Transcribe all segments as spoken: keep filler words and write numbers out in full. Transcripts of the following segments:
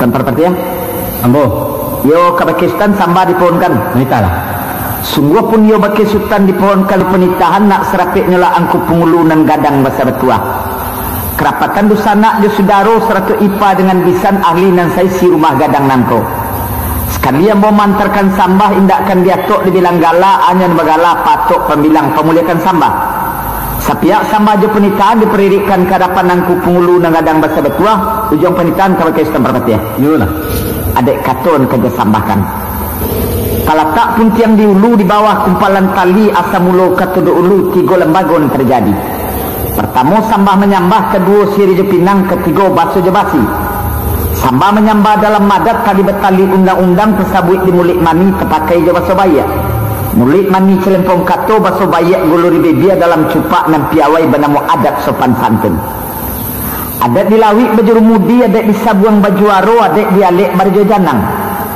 Sutan Parpatiah? Ambo. Iyo, ka bakeh Sutan sambah dipohonkan. Manitahlah. Sungguah pun iyo bakeh Sutan dipohonkan panitahan, nak sarapeknyo lah Angku Pangulu nan gadang basa batuah. Karapatan dunsanak jo sudaro sarato ipa dengan bisan ahli nan saisi rumah gadang nangko. Sakali ambo maantakan sambah, indak kan diatok dibilang gala, anyo nan bagala patok pambilang pamuliakan sambah. Sapiak sambah jo panitahan diparirikkan ka adapan Angku Pangulu nan gadang basa batuah, ujuang panitahan ka bakeh Sutan Parpatiah. Iyolah. Adaik kato nan ka disambahkan. Talatak puntiang di ulu, di bawah kumpalan tali, asa mulo kato dahulu tigo lambago nan tarjadi. Partamo sambah manyambah, kaduo siriah jo pinang, katigo baso jo basi. Sambah manyambah dalam adat, tali batali undang-undang, tasabuik di muluik mani, tapakai jo baso baiak. Muluik mani calempong kato, baso baiak gulo di bibia, dalam cupak nan piawai banamo adat sopan santun. Adaik di lauik bajurumudi, adaik di sabuang bajuaro, adaik di alek barajo janang.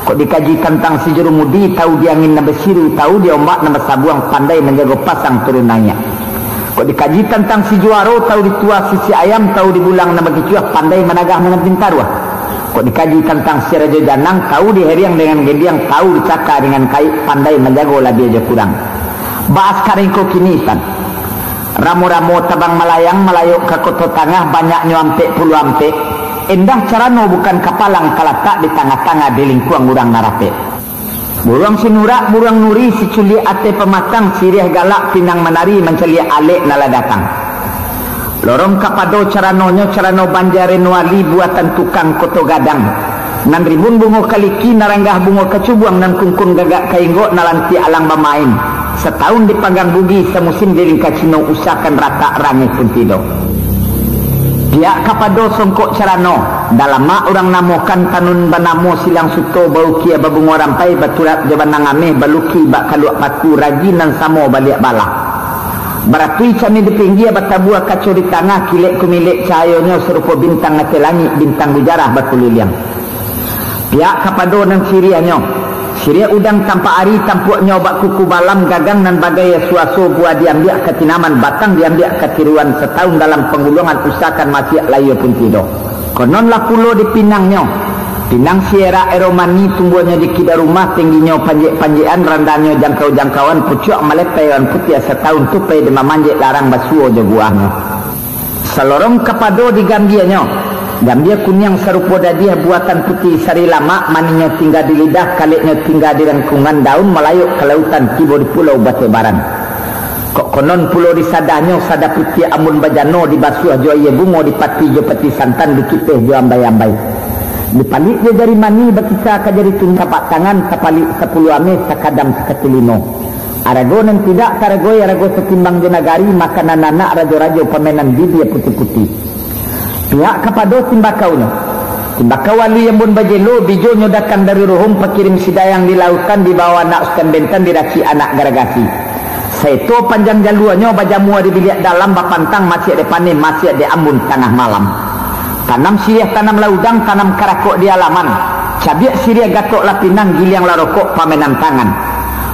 Kok dikaji tantang si jurumudi, tahu di angin nan basiru, tahu di ombak nan basabuang, pandai manjago pasang turun naiak. Kok dikaji tantang si juaro, tahu di tuah sisiak ayam, tahu di bulang nan bakicuah, pandai managah nan pintaruah. Kok dikaji tantang si rajo janang, tahu di heriang dengan gendiang, tahu di caka dengan kaik, pandai manjago labiah jo kurang. Baa sakarang ko kini, Tan? Ramo-ramo tabang malayang, malayok ka Koto Tangah, banyaknyo ampek puluah ampek. Endah carano bukan kapalang, talatak di tangah-tangah, di lingkuang urang nan rapek. Buruang sinurak, buruang nuri, siculiak ateh pamatang, siriah galak pinang manari, mancaliak alek nan lah datang. Lorong kapado caranonyo, carano banja Reno Ali, buatan tukang Koto Gadang. Nan rimbun bungo kaliki, nan ranggah bungo kacubuang, nan kungkun gagak ka inggok, nan lantiak alang bamain. Satahun dipanggang Bugih, samusim di Lingka Cino, usakan ratak rangeh pun tido. Pihak kapado songkok carano, dalamak urang namokan, tanun banamo silang suto, baukia babungo rampai, baturap jo banang ameh, baluki bak kaluak paku, ragi nan samo baliak balah. Baratui camin di pinggia, batabua kaco di tangah, kilek kumilek cahayonyo, sarupo bintang ateh langik, bintang gujarah bakuliliang. Pihak kapado nan siriahnyo, siriah udang tampak ari, tampuaknyo bak kuku balam, gagang nan bagai suaso, buah diambiak ka tinaman, batang diambiak ka tiruan, satahun dalam pangguluangan, usakan masiak layua pun tido. Konon lah pulo di pinangnyo, pinang si erak eromani, tumbuahnyo di kida rumah, tingginyo panjek-panjekan, randahnyo jangkau-jangkauan, pucuak malepai awan putiah, satahun tupai di mamanjek, larang basuo jo buahnyo. Salorong kapado di gambianyo, gambia kuniang sarupo dadiah, buatan putiah sari lamak, maninyo tingga di lidah, kaleknyo tingga di rangkungan, daun malayok ka lautan, tibo di pulau batebaran. Kok konon pulo di sadahnyo, sadah putiah ambun bajano, dibasuah jo aia bungo, dipati jo pati santan, dikipeh jo ambai-ambai. Dipalik jo jari mani, bakisa ka jari tun-, tapak tangan, tapalik sapuluah ameh, sakadam sakati limo. Arago nan tidak taragoi, arago satimbang jo nagari, makanan anak rajo-rajo, pamainan bibia putih-putih. Pihak kapado timbakaunyo, timbakau alui ambun bajelo, bijonyo datang dari Ruhum, pakirim si dayang di lautan, dibawa anak Sutan Bentan, diracik anak garagasi. Saeto panjang jaluanyo, bajamua di biliak dalam, bapantang masiak di paneh, masiak di ambun tangah malam. Tanam siriah, tanam laudang, tanam karakok di alaman. Cabiak siriah, gatoklah pinang, gilianglah rokok, pamainan tangan.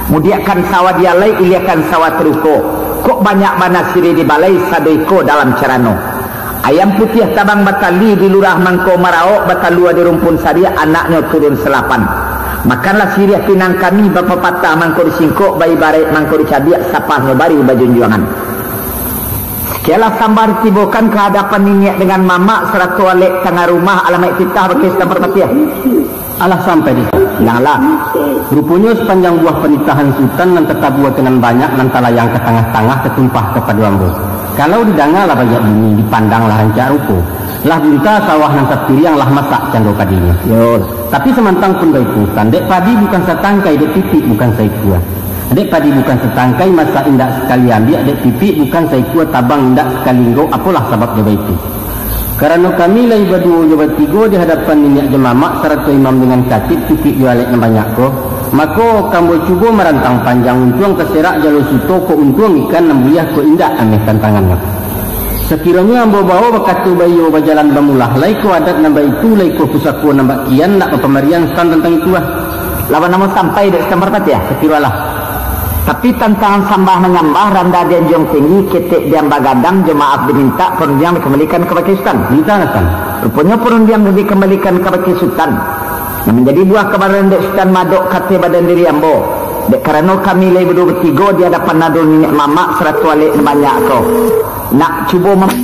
Mudiakkan sawah di alai, iliakan sawah taruko. Kok banyak bana siriah di balai, sado iko dalam carano. Ayam putiah tabang batali, di lurah mangko maraok, batalua di rumpun sariak, anaknyo turun salapan. Makanlah siriah pinang kami, bapapatah mangko disingkok, baibaraik mangko dicabiak, sapahnyo bari bajunjuangan. Sakianlah sambah ditibokan ka hadapan niniak dengan mamak, sarato alek tangah rumah, alamaik titah bakeh Sutan Parpatiah. Alah sampai di Sutan. Bilanganlah. Ruponyo sapanjang buah panitahan Sutan nan tatabua ka nan banyak, nan talayang ka tangah-tangah, tatumpah kapado ambo. Kalau didanga lah banyak bunyi, dipandang lah rancak rupo. Lah bunta sawah nan sapiriang, lah masak cando padinyo. Yo. Tapi samantang pun baitu, Sutan, dek padi bukan satangkai, dek pipik bukan saikua. Dek padi bukan satangkai, masak indak sakali ambiak, dek pipik bukan saikua, tabang indak sakali inggok, apolah sababnyo baitu? Karano kami lai baduo jo batigo di hadapan niniak jo mamak, sarato imam dengan katik, cukuik jo alek nan banyak ko, mako, ka ambo cubo marantang panjang, untuang taserak jalo suto, kok untuang ikan nan buliah, kok indak ameh tantangannyo. Sakironyo ambo bawo bakato baiyo, bajalan bamulah, lai ko adat nan baitu, lai ko pusako nan bak kian, nak bapamarian Sutan tantang itu, ah. Lawan namo sampai dek Sutan Parpatiah? Sakiro alah. Tapi tantangan sambah manyambah, randah dianjuang tinggi, ketek diamba gadang, jo maaf dimintak, panunjuang dikambalikan kabake Sutan. Mintak, Sutan. Ruponyo parundiang dikambalikan kabake Sutan. Nan manjadi buah kabanaran dek Sutan maadok ka ateh badan diri ambo. Dek karano kami lai baduo batigo di adapan ado niniak mamak sarato alek nan banyak ko. Nak cubo mem-,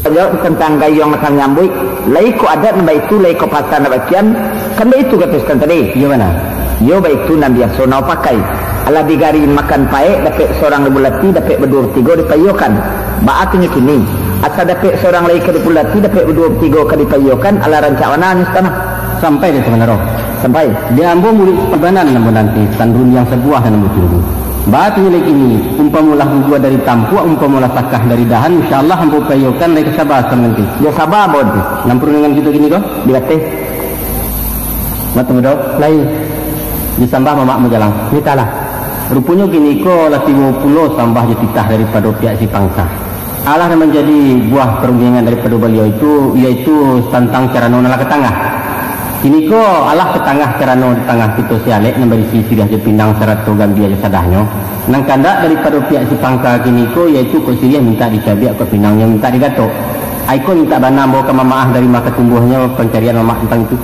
jawab tantang gayuang nan ka manyambuik. Lai ko adat nan baitu, lai ko pasa nan bakian, kan baitu kato Sutan tadi. Iyo bana. Iyo baitu nan biaso nyo pakai. Alah digari makan paek, dapek surang dibulati, dapek baduo batigo dipaiyokan. Baa tu nyo kini? Asa dapek surang lai ka dibulati, dapek baduo batigo ka dipaiyokan, alah rancak bana nyo Sutan. Sampai dek Sutan Mandaro. Sampai. Di ambo muluik sabanan nan mananti, Sutan, rundiang sabuah nan ambo tunggu. Baa tu nyo lai kini, umpamolah gugua dari tampuak, umpamolah sakah dari dahan, insya Allah ambo paiyokan, lai ka saba Sutan mananti. Yo saba ambo tu. Nan parundiangan kito kini ko? Di ateh. Mak Tunggu Dok. Lai. Disambah mamak ambo jalang. Mitalah. Ruponyo kini ko lah tibo pulo sambah jo titah daripado pihak si pangka. Alah nan manjadi buah parundiangan daripado baliau itu, yaitu tantang carano nan lah ka tangah. Kini ko alah ka tangah carano di tangah kito si alek nan barisi siriah jo pinang sarato gambia jo sadahnyo. Nan kandak daripado pihak si pangka kini ko, yaitu kok siriah mintak dicabiak, kok pinangnyo mintak digatok. Ai ko mintak bana ambo ka mamaah dari mah ka tumbuahnyo pancarian mamak tantang itu.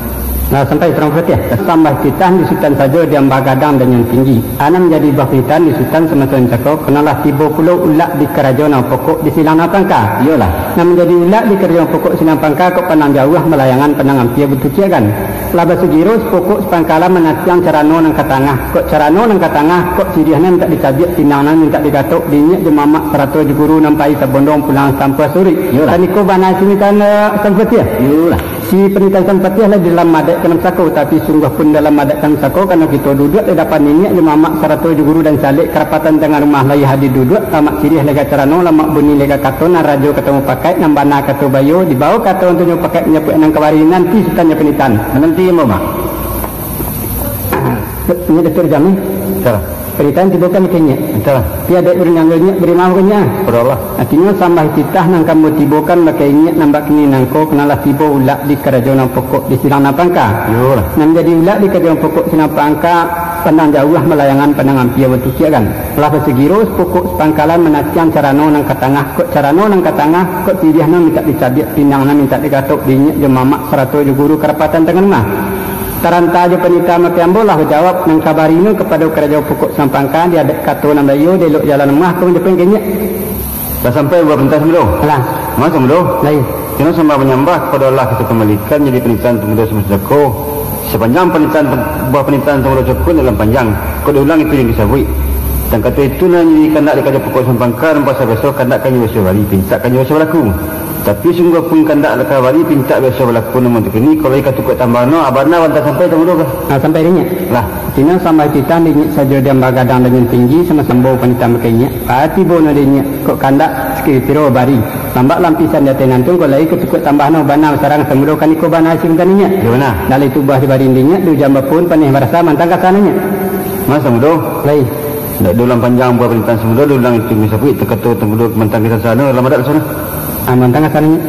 Nah, sampai Tuan Patiah. Sambah titah di Sutan sajo diambah gadang dan nan tinggi. Anan jadi buah panitahan di Sutan samaso nan cako, karano lah tibo pulo ulak di karajo nan pokok di silang nan pangka. Iyolah. Nan manjadi ulak di karajo nan pokok silang pangka, kok pandang jauah malayangan, pandang ampia batukiakan. Lah basugiro sapokok sapangka lah manatiang carano nan ka tangah. Kok carano nan ka tangah, kok siriah nan mintak dicabiak, pinang nan mintak digatok, dinyiak jo mamak sarato jo guru nan pai sabondong pulang sampai suruik. Iyolah. Kan iko bana si panitahan, eh, Sutan Patiah. Iyolah. Si panitahan Sutan Patiah lah di dalam adat ka nan sako, tapi sungguah pun dalam adat ka nan sako, karano kito duduak di dapan niniak jo mamak sarato jo guru dan si alek karapatan tangah rumah, lai hadir duduak, lamak siriah lega carano, lamak bunyi lega kato, nan rajo kato mupakaik, nan bana kato baiyo, dibawo kato untuak nyo pakaik manyapuik nan kabari, nanti Sutan nyo panitahan. Mananti ambo, Mak. Inyo Datuak Jami. Salah. Panitahan tibokan ka inyiak. Salah. Tiadok urang nan inyiak bari maaf ka inyiak. Pada Allah. Artinyo, sambah titah nan ka ambo tibokan baka inyiak nan bakini nangko, karano lah tibo ulak di karajo nan pokok di silang nan pangka. Iyolah. Nan jadi ulak di karajo nan pokok silang pangka, pandang jauah malayangan, pandang ampia batukiakan. Lah basugiro sapokok sapangka lah manatiang carano nan ka tangah, kok carano nan ka tangah, kok siriah nan mintak dicabiak, pinang nan mintak digatok, dinyiak jo mamak sarato jo guru karapatan tangah rumah. Taranta jo panitahan mati ambo lah bajawab nan kabarinyo kapado karajo pokok silang pangka di adat kato nan baiyo, di elok jalan rumah ka manjapuik ka inyiak. Lah sampai buah panitahan Sutan Mudo? Alah. Manga Sutan Mudo? Lai. Kini sambah manyambah kapado Allah kito kambalikan jadi panitahan Sutan Mudo samaso cako. Sapanjang panitahan, buah panitahan Sutan Mudo cako indak lah panjang. Kok diulang itu nan disabuik. Tang kato itu nan jadi kandak di karajo pokok silang pangka, nan pasa biaso kandak ka inyo biaso bari, pintak ka inyo biaso balaku. Tapi sungguah pun kandak lah ka bari, pintak biaso balaku nan mantun kini, kalau ka tukuak tambah no, abana bantah sampai Sutan Mudo kah? Nah, sampai di inyiak. Lah. Artinyo sambah titah di inyiak sajo diambah gadang dan nan tinggi, samaso ambo panitahan baka inyiak. Pati bono di inyiak, kok kandak sakiro-kiro bari. Lambak lapisan di ateh nantun, kok lai ka tukuak tambah no, bana sarang Sutan Mudo, kan iko bana si panitahan inyiak. Iyo bana. Dari tubuah di barin di inyiak, di ujan bapun paneh barasa, mantang ka sano inyiak. Manga Sutan Mudo? Lai. Ndak diulang panjang buah panitahan Sutan Mudo, diulang itu nan disabuik, tang kato Sutan Mudo mantang ka sano, lah madak ka sano. Ah, mantang ka sano inyiak.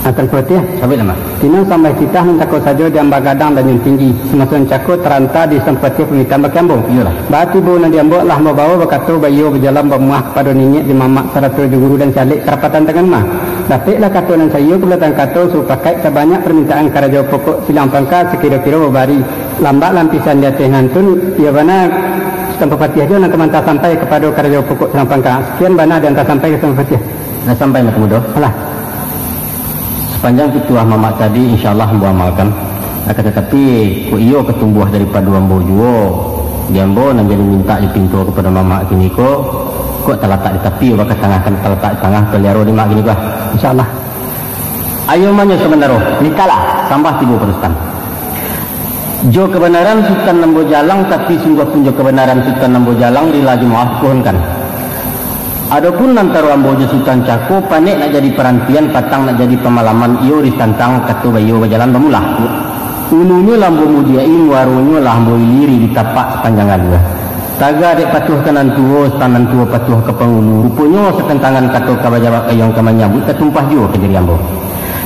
Ah, Sutan Patiah. Sabuik lah, Mak. Kini sambah titah nan cako sajo diambah gadang dan nan tinggi. Samaso nan cako taranta di Sutan Patiah panitahan baka ambo. Iyolah. Baa tibo nan di ambo lah ambo bawo bakato baiyo bajalan bamuah kapado niniak jo mamak sarato jo guru dan si alek karapatan tangah rumah. Dapeklah kato nan saiyo, kabalatan kato sapakaik, sabanyak parmintaan karajo pokok silang pangka sakiro-kiro babari. Lambak lapisan di ateh nantun, iyo bana Sutan Patiah jo nan ka maanta sampai kapado karajo pokok silang pangka. Sakian bana dianta sampai ka Sutan Patiah. Lah sampai Mak Tunggu Dok? Alah. Sapanjang pituah mamak tadi, insya Allah ambo amalkan. Akan tatapi, kok iyo ka tumbuah daripado ambo juo, di ambo nan jadi mintak dipinto kapado mamak kini ko, kok talatak di tapi, baka tangah kan talatak di tangah, paliaro di mak kini ko. Insya Allah. Ayo manyo sabandaro. Mintalah. Sambah tibo pado Sutan. Jo kabanaran Sutan ambo jalang, tapi sungguah pun jo kabanaran Sutan ambo jalang, rila jo maaf dipohonkan. Adopun antaro ambo jo Sutan cako, panek nak jadi parantian, patang nak jadi pamalaman, iyo ditantang kato baiyo bajalan bamulah. Ulunyo lah ambo mudiak-i, muaronyo lah ambo iliri di tapak sapanjang alua. Taga dek patuah ka nan tuo, Sutan nan tuo patuah ka pangulu, ruponyo satantangan kato ka bajawab, gayuang ka manyambuik, tatumpah juo ka diri ambo.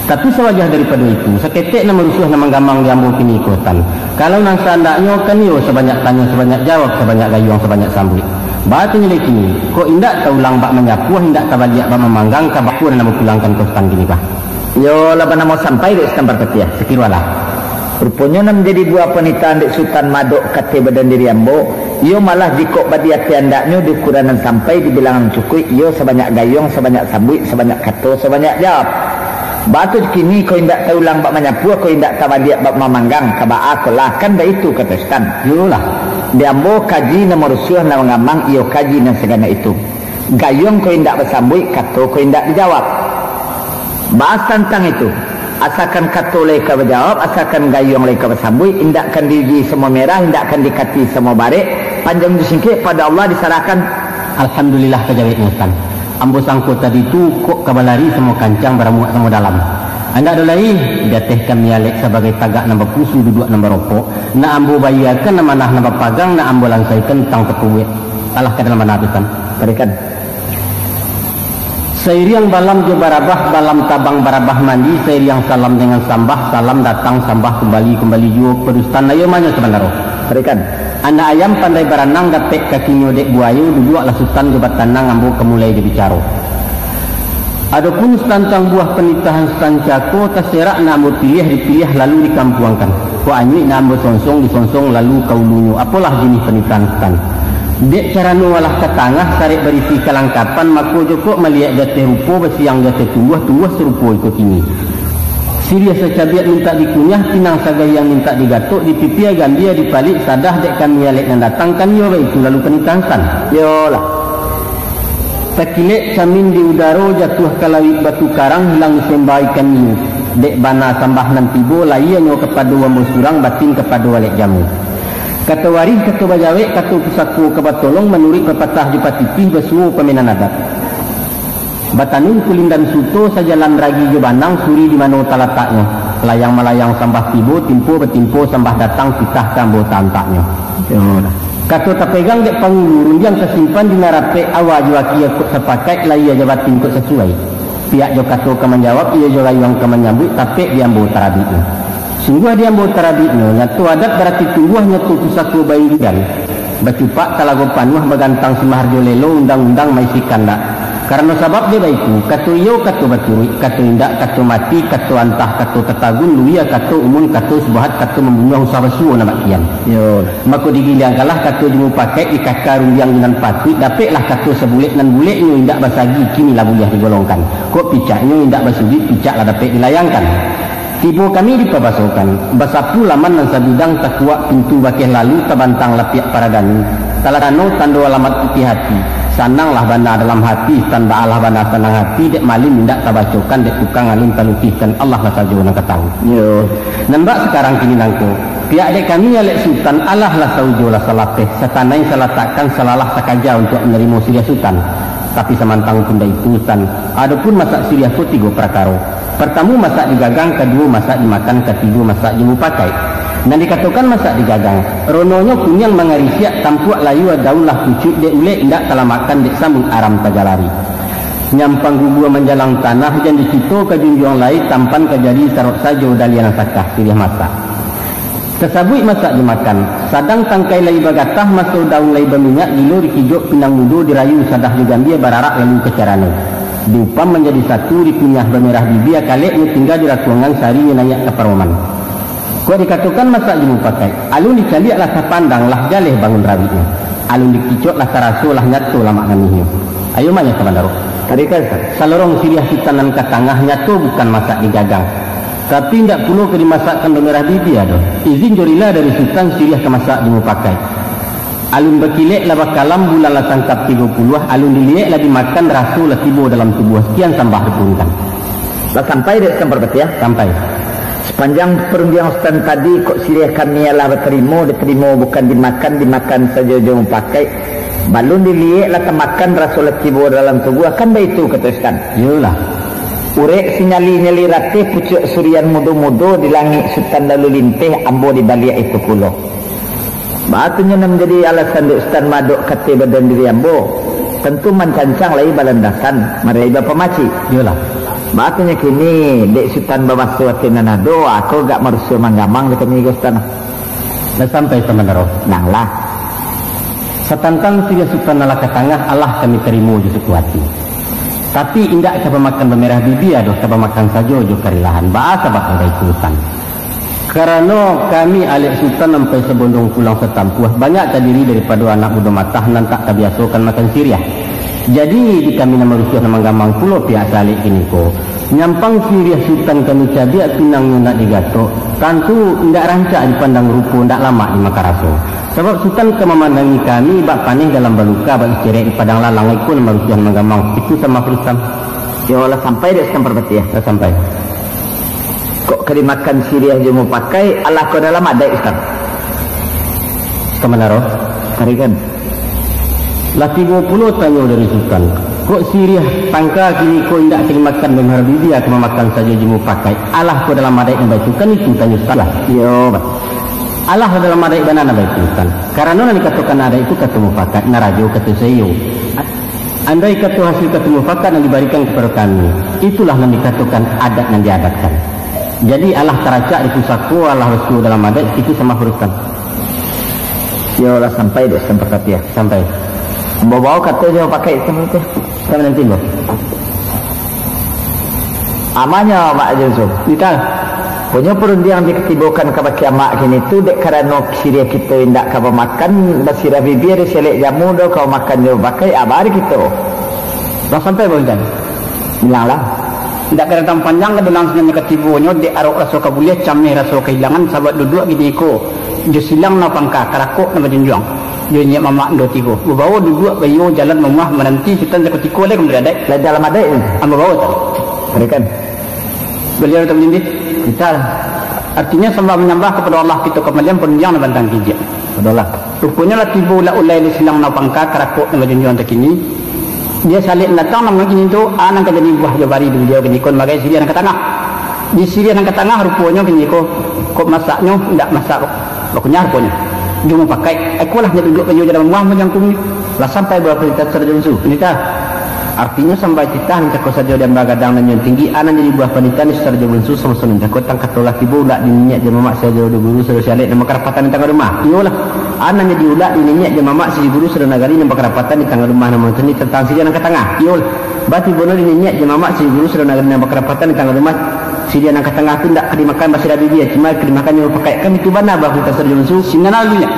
Tapi sawajah daripado itu, saketek nan marusuah nan manggamang di ambo kini ko, Sutan. Kalau nan saandaknyo, kan iyo sabanyak tanyo, sabanyak jawab, sabanyak gayuang, sabanyak sambuik. Batunyo lai kini, kok indak taulang bak manyapuah, indak tabaliak bak mamanggang, ka bako nan ambo pulangkan ka Sutan kini, bah? Iyo lah banamo sampai dek Sutan Parpatiah. Sakirualah. Ruponyo nan manjadi buah panitahan dek Sutan Madok ka ateh badan diri ambo, iyo malah jikok badi ateh andaknyo di ukuran nan sampai, di bilangan cukuik, iyo sabanyak gayuang, sabanyak sambuik, sabanyak kato, sabanyak jawab. Baa tu kini, kok indak taulang bak manyapuah, kok indak tabaliak bak mamanggang, ka baa ko lah, kan baitu kato Sutan. Iyolah. Di ambo kaji nan marusuah, nan mangamang, iyo kaji nan sagana itu. Gayuang kok indak basambuik, kato kok indak dijawab. Baa tantang itu, asakan kato lai ka bajawab, asakan gayuang lai ka basambuik, indak kan diuji samo merah, indak kan dikati samo barek, panjang jo singkek pado Allah disarahkan. Alhamdulillah, ka jaweknyo Sutan. Ambo sangko tadi tu, kok ka balari samo kancang, baramuak samo dalam. Indak ado lai, di ateh kami alek sabagai tagak nan bapusu, duduak nan barokok, nak ambo bayiakan amanah nan bapagang, nak ambo lansaikan utang tapabuek. Alah ka dalam bana tu, Sutan. Barikan. Sairiang balam jo barabah, balam tabang barabah mandi, sairiang salam dengan sambah, salam datang sambah kumbali, kumbali juo ka Sutan, ayo mano sabandaro. Barikan. Anak ayam pandai baranang, dapek kakinyo dek buayo, duduaklah Sutan jo batanang, ambo ka mulai jo bicaro. Adopun tantang buah panitahan Sutan cako, taserak nak ambo piliah, dipiliah lalu dikampuangkan. Kok anyuik nak ambo sonsong, disonsong lalu ka ulunyo. Apolah jinih panitahan Sutan. Dek carano alah ka tangah, sarek barisi kalangkapan, mako jokok maliek di ateh rupo, basiang di ateh tumbuah, tumbuah sarupo iko kini. Siriah sacabiak mintak dikunyah, pinang sagahiang mintak digatok, dipipia gambia, dipalik sadah, dek kami alek nan datang, kan iyo baitu lalu panitahan Sutan. Iyolah. Takilek camin di udaro, jatuah ka lauik batu karang, hilang disemba ikan hiu. Dek bana sambah nan tibo, lahianyo kapado ambo surang, batin kapado alek jamu. Kato warih, kato bajawek, kato pusako ka batolong, manuruik papatah jo patitih, basuo pamenan adat. Batanun kulindan suto, sajalan ragi jo banang, suri di mano talataknyo. Layang malayang sambah tibo, timpo batimpo sambah datang, pitah ka ambo taantaknyo. Iyolah. Kato tapegang dek pangulu, rundiang tasimpan di nan rapek, awa jo akia kok sapakaik, lahia jo batin kok sasuai. Piak jo kato ka manjawab, iyo jo gayuang ka manyambuik, tapek di ambo tarabiknyo. Sungguah di ambo tarabiknyo, nyato adat barati tumbuah, nyato pusako bairian. Bacupak talago panuah, bagantang si maharjo lelo, undang-undang maisi kandak. Karano sabab dek baitu, kato iyo kato baturuik, kato indak kato mati, kato antah kato tatagun, luia kato umun, kato subahat kato mambunuah, usah basuo nan bak kian. Yo. Mako digiliangkanlah kato jo mupakaik, dikaka rundiang jo nan patuik, dapeklah kato sabulek nan buleknyo indak basagi, kini lah buliah digolongkan. Kok picaknyo indak basuduik, picak lah dapek dilayangkan. Tibo kami dipabasokan, basapu laman nan sabidang, takuak pintu bakeh lalu, tabantang lapiak paradani, talatano tando alamat pitih ati. Sananglah bana dalam hati, Sutan, baalah bana sanang hati, dek malin indak tabacokan, dek tukang alun talukihkan, Allah lah sajo nan ka tahu. Yo. Nan bak sakarang kini nangko, pihak dek kami alek Sutan, alah lah saujo lah salapeh, satanai salatakkan, salalah sakaja untuak manarimo siriah Sutan. Tapi samantang pun baitu, Sutan, adopun masak siriah ko tigo parakaro. Partamo masak digagang, kaduo masak dimakan, katigo masak jo mupakaik. Nan dikatokan masak digagang, rononyo kuniang mangarisiak, tampuak layua daun lah pucuik, dek ulek indak talamakkan, dek sambuik aram tagalari. Nyampang gugua manjalang tanah, jan dicito ka junjuang lai, tampan ka jadi sarok sajo, daliah nan sakah siriah masak. Tasabuik masak dimakan, sadang tangkai lai bagatah, maso daun lai baminyak, gilo dikijok pinang mudo, dirayu sadah jo gambia, bararak lalu ka carano. Diupam manjadi satu, dikunyah bamerah bibia, kaleknyo tingga di rakuangan, sarinyo naiak ka paroman. Kok dikatokan masak jo mupakaik, alun dicaliak lah tapandang, lah jaleh bangun rabiknyo. Alun dikicok lah taraso, lah nyato lamak manihnyo. Ayo mano ka bandaro. Tadi kan, Ustaz? Salorong siriah Sutan nan ka tangah, nyato bukan masak digagang. Tapi indak pulo ka dimasakkan bamerah bibia doh. Izin jo rila dari Sutan, siriah ka masak jo mupakaik. Alun bakilek lah bakalam, bulan lah tangkap tigo puluah, alun diliek lah dimakan, raso lah tibo dalam tubuah, sakian sambah diturunkan. Lah sampai dek Sutan Parpatiah? Sampai. Sapanjang parundiangan Sutan tadi, kok siriah kami alah batarimo, ditarimo bukan dimakan, dimakan sajo jo mupakaik. Balun diliek lah tamakan, raso lah tibo dalam tubuah, kan baitu kato Sutan? Iyolah. Urek sinyali-nyali rateh, pucuak surian mudo-mudo, di langik Sutan lalu linteh, ambo di baliak itu pulo. Baa tu nyo nan manjadi alasan dek Sutan Madok ka ateh badan diri ambo? Tantu mancancang lai balandasan, marai bapamacik. Iyolah. Baa tu nyo kini dek Sutan babaso ateh nan ado, ako agak marusuah manggamang di kami ko Sutan. Lah sampai Sutan Mandaro? Nang lah. Satantang siriah Sutan nan lah ka tangah, alah kami tarimo jo suko ati. Tapi, indak ka bamakan bamerah bibia doh, ka bamakan sajo jo karilahan. Baa sabab nan baitu, Sutan? Karano kami alek Sutan ampai sabondong pulang satampuah, banyak tadiri daripado anak mudo matah nan tak tabiasokan makan siriah. Jadi, di kami nan marusuah nan manggamang pulo pihak salek kiniko. Nyampang siriah Sutan kami cabiak, pinangnyo nak digatok, tantu indak rancak dipandang rupo, indak lamak dimakan raso. Sabab Sutan ka mamandangi kami bak paneh dalam baluka, bak icerek di padang lalang, iko nan marusuah nan manggamang. Itu samah Sutan. Yo, lah sampai dek Sutan Parpatiah? Lah sampai. Kok ka dimakan siriah jo mupakaik, alah ko dalam adaik, Sutan? Sutan Bandaro. Tarikan. Lah tibo pulo tanyo dari Sutan. Kok siriah tangka kiniko indak ka dimakan bamerah bibia, ka mamakan sajo jo mupakaik? Alah ko dalam adaik nan baitu? Kan itu tanyo Sutan lah. Yo, ba- Alah ko dalam adaik bana nan baitu, Sutan. Karano nan dikatokan adaik tu kato mupakaik, nan rajo kato saiyo. Andai kato hasil kato mufakat nan dibarikan kapado kami, itulah nan dikatokan adat nan diadatkan. Jadi, alah taracak di pusako, alah basuo dalam adaik, itu samah Sutan. Yo, lah sampai dek Sutan Parpatiah? Sampai. Ambo bao kato jo mupakaik Sutan Parpatiah. Sutan mananti, Ambo. Amanyo, Mak Junsu. Nitah. Punyo parundiang dikatibokan kabake amak kini tu, dek karano siriah kito indak ka bamakan, basiriah bibia di salek jamu do ka bamakan jo mupakaik, abari kito. Lah sampai, Bang Intan? Bilanglah. Indak ka datang panjang ka dulang, sinan ka tibonyo, dek arok raso ka buliah, cameh raso ka ilangan, sabab duduak kiniko jo silang nan pangka, karakok nan bajunjuang, jo niniak mamak nan duo tigo. Babawo duduak baiyo jalan mamuah, mananti Sutan sakutiko lai ka mambari adaik. Lah dalam adaik tu? Ambo bawo tadi. Barikan. Baliau datang manindih. Misal, artinyo sambah manyambah kapado Allah, kito kamalian parundiang nan bantang kijek. Kapado Allah. Ruponyo lah tibo ulak-ulai di silang nan pangka, karakok nan bajunjuang takini. Di salek nan datang nan kini tu, a nan ka jadi buah jo bari di baliau kiniko magai siriah nan ka tangah. Di siriah nan ka tangah ruponyo kiniko, kok masaknyo indak masak bakunyah ruponyo. Jo mupakaik, ikolah nyo duduak baiyo jalan mamuah manjangkung. Lah sampai buah panitahan Sutan Rajo Bunsu? Nitah. Artinyo sambah titah nan cako sajo di amba gadang nan nyo tinggi, a nan jadi buah panitahan di Sutan Rajo Bunsu, samo-samo nan cako tang kato lah tibo ulak di niniak jo mamak sirajo guru sirajo salek nan bakarapatan di tangah rumah. Iyolah, a nan jadi ulak di niniak jo mamak sirajo guru sirajo nagari nan bakarapatan di tangah rumah nan mangatuni tantang siriah nan ka tangah. Iyolah, batibono di niniak jo mamak sirajo guru sirajo nagari nan bakarapatan di tangah rumah, siriah nan ka tangah tu indak ka dimakan basiriah bibia, cuma ka dimakan jo mupakaik. Kan itu bana buah panitahan Sutan Rajo Bunsu? Sinan alunyo.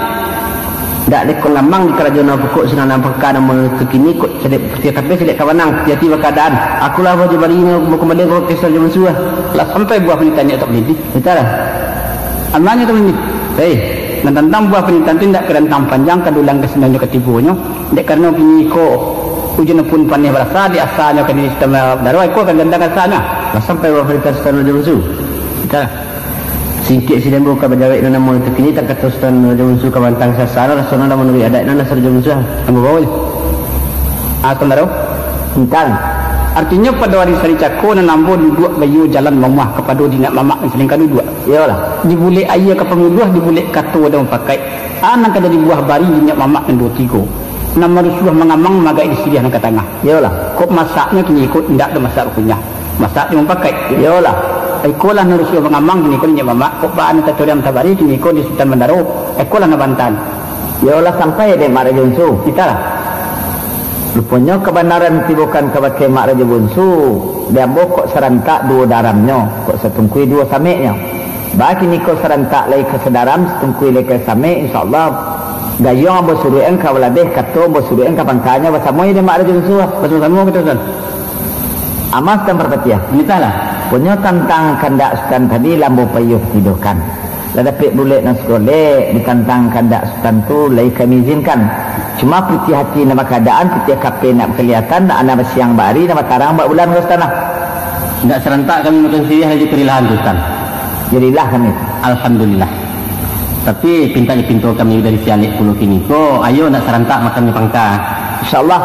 Dak leko lamang di karajo nan pokok sinan nan pangka nan mangato kini, kok sadek putiah tapi sadek ka banang, hati-hati bakaadaan. Akulah buah jo bari nan bakumbali ka Sutan Rajo Bunsu lah. Lah sampai buah panitahan nyo Sutan Manindih? Nitahlah. Amanyo Sutan Manindih. Hei, nan tantang buah panitahan tu indak ka rantang panjang, ka dulang ka sinan jo ka tibonyo. Dek karano kini ko ujan pun paneh barasa, di asanyo ka di Sutan Bandaro, iko ka gantang asanyo. Lah sampai buah panitahan Sutan Rajo Bunsu? Nitahlah. Singkek sinan ambo ka bajawek nan namo tu kini, tang kato Sutan Rajo Bunsu ka bantang sasana, rasonyo lah manuruik adaik nan Sutan Rajo Bunsu. Ambo bawo. Ah, Sutan Bandaro? Tantang. Artinyo pado ari sari cako nan ambo duduak baiyo jalan mamuah kapado di niniak mamak nan salingka duduak. Iyolah. Dibulek aia ka panguluah, dibulek kato jo mupakaik. A nan ka jadi buah bari di niniak mamak nan duo tigo. Nan marusuah mangamang magaik di siriah nan ka tangah. Iyolah. Kok masaknyo kini ko indak do masak bakunyah. Masak jo mupakaik. Iyolah. Ikolah nan rusuah mangamang kini ko niniak mamak, kok baa nan tatoriang tabari kini ko di Sutan Bandaro. Ikolah nan bantahan. Iyolah sampai dek Mak Rajo Bunsu. Nitahlah. Ruponyo kabanaran tibokan kabake Mak Rajo Bunsu, di ambo kok sarantak duo daramnyo, kok satungkui duo sameknyo. Baa kini ko sarantak lai ka sadaram, satungkui lai ka samek, insyaallah gayuang ambo suruikan ka balabeh, kato ambo suruikan ka pangkanyo, basamo jo dek Mak Rajo Bunsu. Basamo-samo kito, Sutan. Aman Sutan Parpatiah? Nitahlah. Punyo tantang kandak Sutan tadi lah ambo paiyo patidokan. Lah dapek bulek nan sagolek, ditantang kandak Sutan tu lai kami izinkan. Cuma putiah ati nan bakaadaan, putiah kapeh nan bakalihatan, nan basiang bak ari, nan batarang bak bulan ko Sutan lah. Indak sarantak kami makan siriah lai jo karilahan tu, Sutan. Jadilah kami. Alhamdulillah. Tapi pintak jo pinto kami dari si alek pulo kini ko, ayo nak sarantak makan jo pangka. Insyaallah.